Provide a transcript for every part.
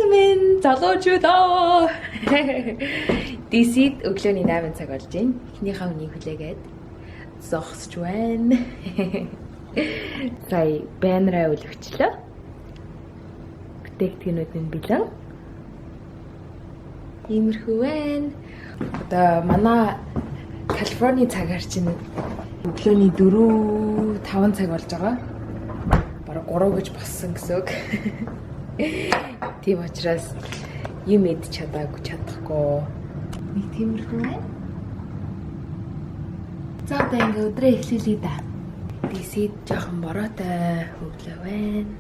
Өглөөний минь залуучуудаа. DC-д өглөөний 8 цаг болж байна. Эхнийхээ хүнийг хүлээгээд зогсож байна. Сая баннераа өлгөчлөө. Бүтээгдэхүүнүүд нь бэлэн. Иймэрхүү байна. Одоо манай Калифорни цагаар чинь өглөөний 4 5 цаг болж байгаа. Бараг 3 гэж боссон гэсэн үг. Тийм учраас юм идэж чадаагүй чадахгүй. Нэг тиймэрхүү байна. За, одоо ингээ өдрөө эхлүүлье да. DC-д жоохон бороотой өглөө байна.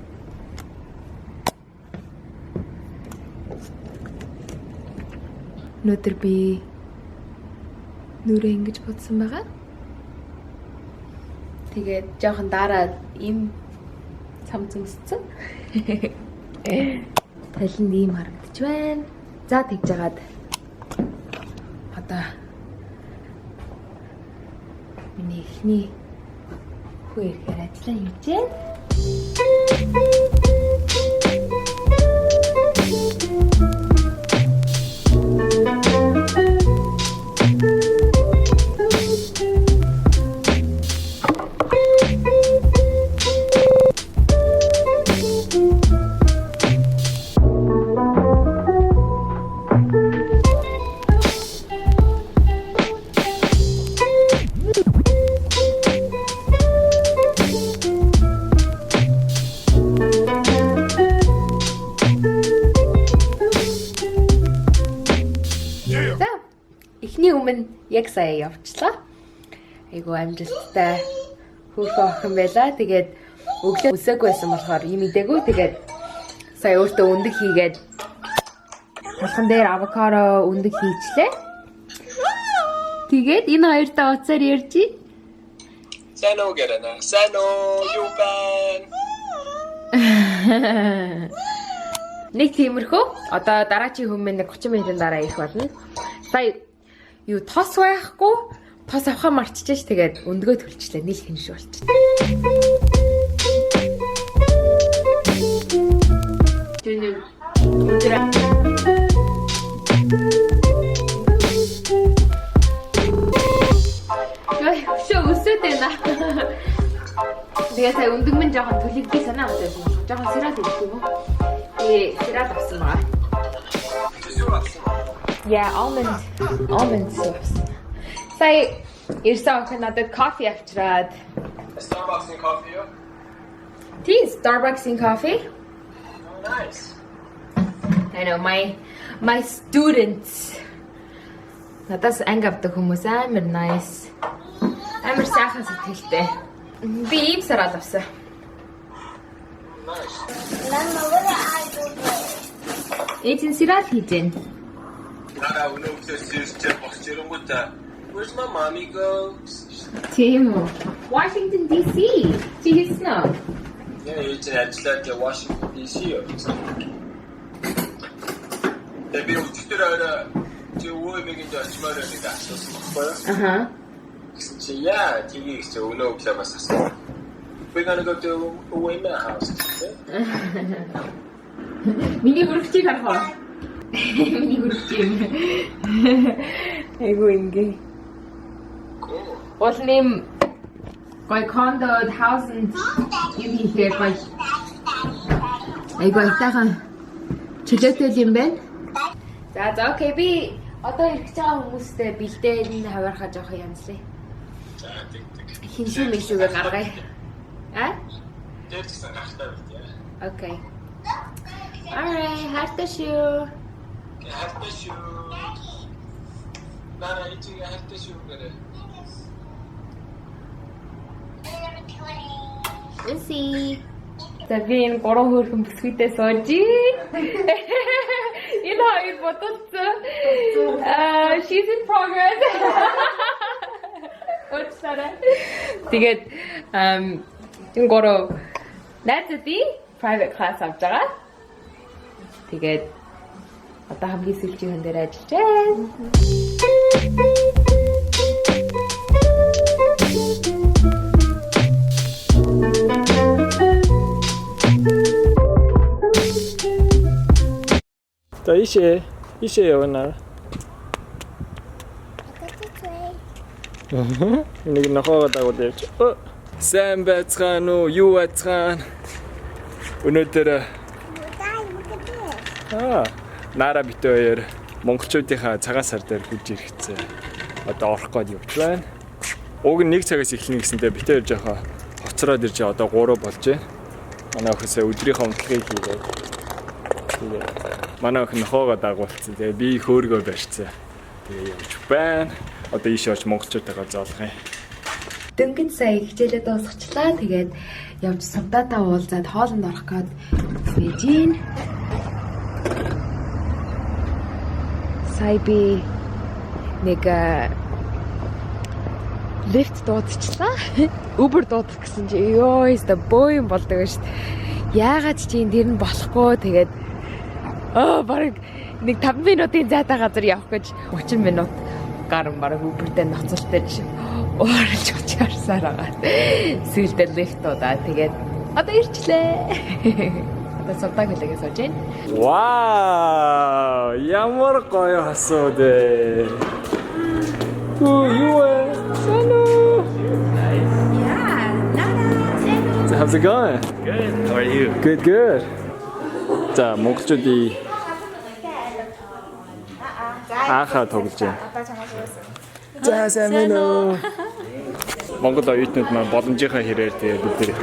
Өнөөдөр би нүүрээ ингэж будсан байгаа. Тэгээд жоохон дараа ийм цамц өмссөн. Талинд ийм харагдаж байна. За, тэгж жагаад одоо миний эхний хүү ирэхээр ажиллаа хийж байна. За, эхний өмнө яг сая явчлаа. Айгу амжилттай хөөрхөн охин байла. Тэгээд өглөө өсөөгүй байсан болохоор юм идээгүй. Тэгээд сая өөртөө өндөг хийгээд талхан дээр авокадо өндөг хийчлээ. Тэгээд энэ хоёртой уцаар ярьж. Сайн уу гэрэнэ. Сайн уу, юу байна? Нэг тиймэрхүү. Одоо дараачийн хүмүүс нэг 30 минутын дараа ирэх болно. Сая юу тос байхгүй. Тос авахаа мартчихэж, тэгээд өндгөө төлчлээ. Нийл хинш болчих. Тэр нэг өдөр. Йоо, өсөөд байна. Тэгээ сая өндөг минь жоохон төлөвдгийг санаа авсан юм. Жоохон cereal идэх юм уу? Тэгээ cereal авсан байгаа. Зүг авсан. Yeah, almond sauce. Сая ирсэн охин надад кофе авчираад. Starbucks-ийн кофе юу? Тийм, Starbucks-ийн кофе. Oh, nice. I know my students. Надаас анги авдаг хүмүүс амар nice. Амар сайхан сэтгэлтэй. Би ийм cereal авсан. Nice. Mama, what are I doing? Ээж нь cereal хийж байна. Нара өнөө өглөө сэрчээ босч ирэнгүүтээ "Where's my mommy go?" Тийм үү? Washington DC. Чи хэлсэн үү? Яа, ээж нь ажиллаад тэгээ Washington DC явсан. Тэгээ би өчигдөр орой чи өвөө эмээгийн очимоор байна гэж асуусан байхгүй юу? Аха. Гэсэн чи яа, тгийг чи өнөө өглөө бас асуу. "We're gonna go to өвөө эмээ house" гэсэн. Миний хөрөгчийг харах уу? Миний хөрөгч юм. Айгу ингээ. Cool. Уул нэм гой condo house юм хийхээр гой. Айгу айтайхан чөлөөтэй л юм байна. За, okay, би одоо ирэх гэж байгаа хүмүүстэй бэлдээл нь хаваархаа жоохон янзлаа. За, тэг тэг. Хиншүү мишүүгээ гаргая. А? Тэр гэсэн гахтай байт яа. Okay. Alright, хайртай шүү. Хайртай шүү. Нара, ичиг хайртай шүү гэрээ. We'll see. За, би энэ гурван хөөрхөн бүсгүйтэй сууж. Энэ хоёр бодолцсон. Аа, she's in progress. Уучлаарай. Тэгээд энэ гурав найзуудын private class авч байгаа. Тэгээд одоо хамгийн сүүлийн хүн дээр ажиллаж байна. За ийшээ. Ийшээ явна. Энийг нохоогоо дагуул явж. Сайн байцгаана уу? Юу байцгаана? Өнөөдөр Нара бид хоёр монголчуудынхаа цагаан сар дээр хурж ирэхцээ. Одоо орох гээд явж байна. Уг нь 1 цагаас эхэлнэ гэсэнтэй бид хоёр жоохон хоцроод ирж одоо 3 болж байна. Манай охин өдрийнхөө унтлагыг хийгээд. Тэгээд манай охин нохоогоо дагуулсан. Тэгээд би хөөргөө барьцсан. Тэгээ явж байна. Одоо ийш орж монголчуудтайгаа зоолох юм. Дөнгөж сая хичээлээ дуусгачлаа. Тэгээд явж сувдаатай уулзаад хоолнд орох гээд байж гин. Сая би нэг Lyft дуудчихлаа. Uber дуудах гэсэн чи ёо өстө бөө юм болдог шүү дээ. Яагаад чи энэ тэр нь болохгүй тэгээд бараг нэг 5 минутын зайтай газар явах гэж 30 минут гарan бараг Uber-тэй ноцолтож ууралж очиарсаар байгаа. Сүүлдээ Lyft дуудаа. Тэгээд одоо ирчлээ. Одоо сувдаг хүлээгээ сууж байна. Вау! Ямар гоё хасууд ээ. Хүү юу вэ? Сайн уу? Yeah, how's it going? Good. How are you? Good, good. За, монголчуудын ааха тоглож байна. За, сайн байна уу? Монгол оюутнууд маань боломжийнхаа хэрээр тэгээ бид нэр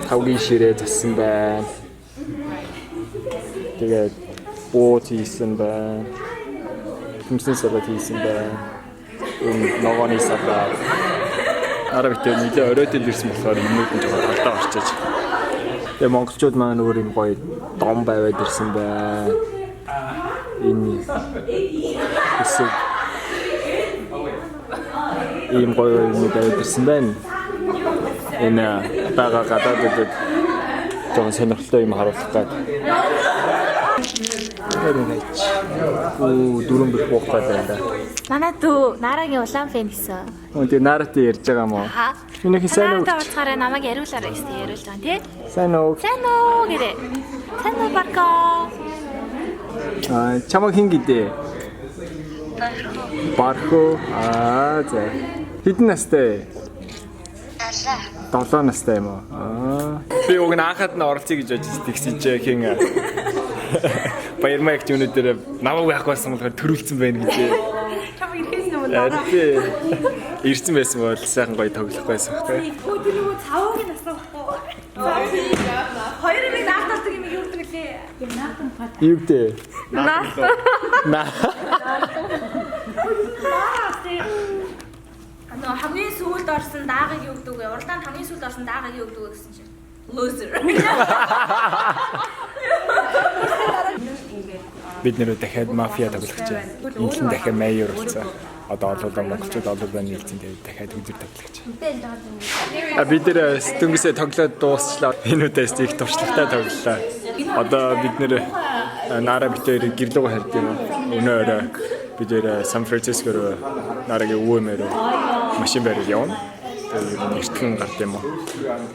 тавгийн ширээ зассан байна. Тэгээд бууз хийсэн байна. Төмсөн салат хийсэн байна. Энэ ногооны салат. Араа битээ нэлээ оройтол ирсэн болохоор юмнууд нь жоохон алдаа орчиж. Тэгээ монголчууд маань өөр юм гоё дом байваад ирсэн байна. Энэ хэсэг ийм гоё юм байваад ирсэн байна. Энэ байгаа гадаадуудад жоохон сонирхолтой юм харуулах гээд. Very nice. Оо дөрөв бих буух гээд байна да. Манай дүү Нарагийн улаан фэн гэсэн. Оо тэгээ Наратай ярьж байгаа юм уу? Аха. Миний сайн уу? Наратай уулзахаараа намайг яриулаарай гэсэн яриулж байгаа тий. Сайн уу? Сайн уу гэрээ. Сайн уу Барко. Аа чамаг хэн гэдэг? Бархо. Аа за. Хэдэн настай? 7. 7 настай юм уу? Аа. Би уг нь анхад нь оролцъё гэж бодож тэгсэн чи хин Баярмаа их өнөөдөр намайг байхгүй байсан болохоор төрүүлсэн байна гэж. Чамаг ирэхээс өмнө Нара. Ирсэн байсан бол сайхан гоё тоглох байсан хэрэг. Хөө тэр нөгөө цавууг нь асуухгүй. Хоёр юм наалталдаг юм юу гэдэг лээ. Юу гэдэг? Наалт. Наа. Нөө хамгийн сүүлд орсон даагийг юу гэдэг вэ? Уралдаанд хамгийн сүүлд орсон даагийг юу гэдэг вэ гэсэн чинь. Loser. Бид нэрээ дахиад мафиа тоглох гэж байна. Энд нь дахиад майор болсон. Одоо олоолаа монголчууд олоолаа нийлцэн тэгээд дахиад үзэр тоглох гэж. А бид нэр дөнгөсөө тоглоод дуусчлаа. Энэ удаас их туршлагатай тоглолоо. Одоо бид нэр Нара битээр гэрлүүг хард юм. Өнөө орой бид нэр Сан Франциско руу Нарагийн өвөө мөрөө машин бариад явна. Тэгээд ер нь эртхэн гард юм уу.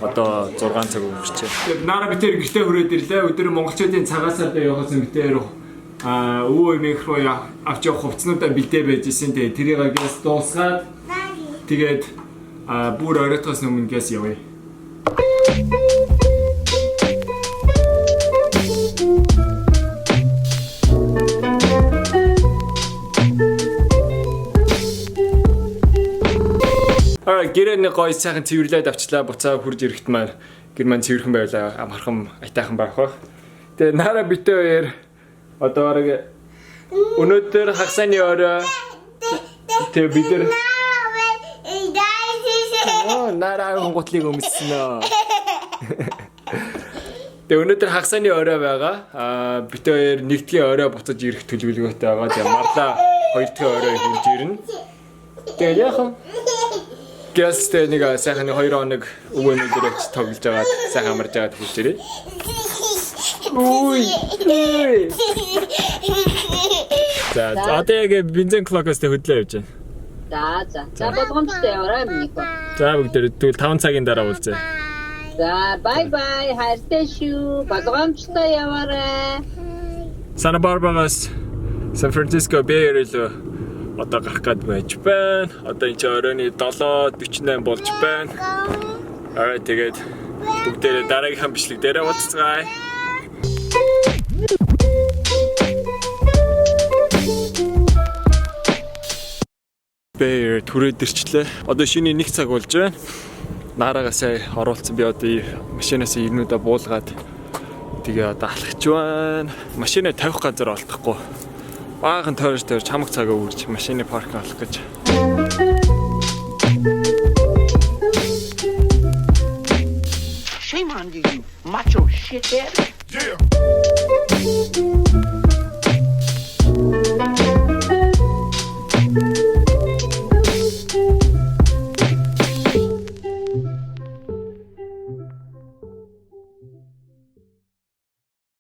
Одоо 6 цаг өнгөрчээ. Нара битээр гэртээ хүрээд ирлээ. Өдөр монголчуудын цагаан сар дээр явахсан битээр өвөө эмээх рүү авч явах хувцснуудаа бэлдээ байж исэн. Тэгээд тэрийг гээс дуусгаад тэгээд бүр оройтоос өмнө гээс явъя. Аа гэрээ нэг гоё сайхан цэвэрлээд авчлаа. Буцаа хурж ирэхт маань гэр маань цэвэрхэн байлаа. Амархан айтайхан байх бах. Тэгээ Нара битээ хоёр одоо бараг өнөөдөр хагасны орой тэгээ бид нар Нара гутлыг өмссөн өө. Тэгээ өнөөдөр хагасны орой байгаа. Аа битээ хоёр нэгдгийн орой буцаж ирэх төлөвлөгөөтэй байгаа. Тэгээ марлаа хоёр дахь орой хурж ирнэ. Тэгээ яах вэ? Гэстэй нэг сайхан 2 хоног өвөө мэдэр очиж тоглож агаад сайхан амарж агаад хурж ирээ. Үй. Үй. За одоо яг бензин клокоос тэ хөдлөө явж байна. За за. За болгоомжтой яваарай миний хөө. За бүгд тэгвэл 5 цагийн дараа уулзъя. За bye bye хайртай шүү. Болгоомжтой яваарай. Санта Барбарас Сан Франциско Bay Area руу одоо гарах гээд байж байна. Одоо энэ чинь оройн 7:48 болж байна. Alright, тэгээд бүгдээрээ дараагийнхаа бичлэг дээрээ уулзцгаая. Bay Area түрээд ирчлээ. Одоо шинэ 1 цаг болж байна. Нараагаа сая оруулсан, би одоо машинаас ирнүүдээ буулгаад тэгээ одоо алхаж байна. Машинаа тавих газар олдохгүй. Баахан тойрж тойрж хамаг цагаа үрж машины паркинг олох гэж. Shame on you, you macho shithead. Yeah.